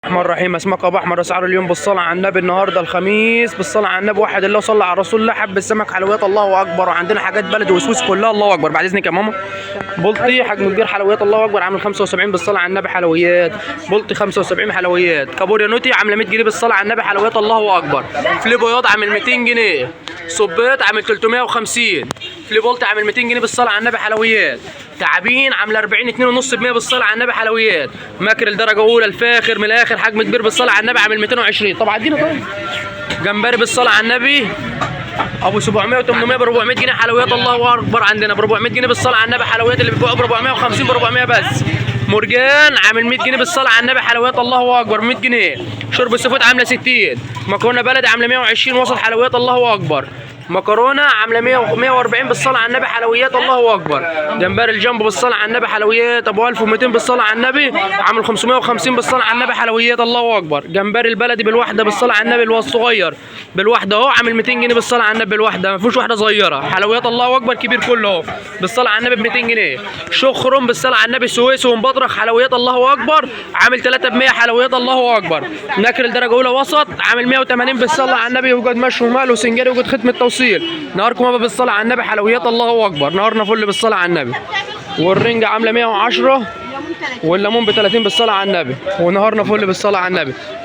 الرحمن الرحيم. اسماك ابو احمر، اسعار اليوم بالصلاة على النبي. النهارده الخميس، بالصلاة على النبي، وحد الله وصلى على رسول الله. حب السمك حلويات الله اكبر، وعندنا حاجات بلد وسويس كلها الله اكبر. بعد اذنك يا ماما، بلطي حجم كبير حلويات الله اكبر، عامل 75 بالصلاة على النبي حلويات، بلطي 75 حلويات. كابوريا نوتي عامله 100 جنيه بالصلاة على النبي حلويات الله اكبر. فلي بياض عامل 200 جنيه، صبيط عامل 350، فلي بلطي عامل 200 جنيه بالصلاة على النبي حلويات. تعابين عامله 40 2.5 ب 100 بالصلاة على النبي حلويات. ماكريل درجه اولى الفاخر من الاخر حجم كبير بالصلاة على النبي عامل 220. طب عدينا. طيب جمبري بالصلاة على النبي ابو 700 و800 ب 400 جنيه حلويات الله اكبر. عندنا ب 400 جنيه بالصلاة على النبي حلويات، اللي بيبيعوا ب 450 ب 400 بس. مرجان عامل 100 جنيه بالصلاة على النبي حلويات الله اكبر، 100 جنيه. شرب ال seafood عامله 60، مكرونه بلدي عامله 120 وسط حلويات الله اكبر. مكرونه عامله 100 140 بالصلاة على النبي حلويات الله اكبر. جمبري الجامبو بالصلاة على النبي حلويات ابو 1200 بالصلاة على النبي عامل 550 بالصلاة على النبي حلويات الله اكبر. جمبري البلدي بالواحده بالصلاة على النبي اللي هو الصغير بالواحده اهو عامل 200 جنيه بالصلاة على النبي بالواحده، ما فيهوش واحدة صغيرة. حلويات الله اكبر كبير كله اهو بالصلاة على النبي ب 200 جنيه. شخرم بالصلاة على النبي سويس ومبطرخ حلويات الله اكبر عامل 3 ب 100 حلويات الله اكبر. نكر درجه اولى وسط عامل 180 بالصلاة على النبي، يوجد مشوي ومال وسنجاري، يوجد ختمه توصيل. نهاركم ابا بالصلاة على النبي حلويات الله اكبر. نهارنا فل بالصلاة على النبي. والرنجه عامله 110 والليمون ب 30 بالصلاة على النبي، ونهارنا فل بالصلاة على النبي.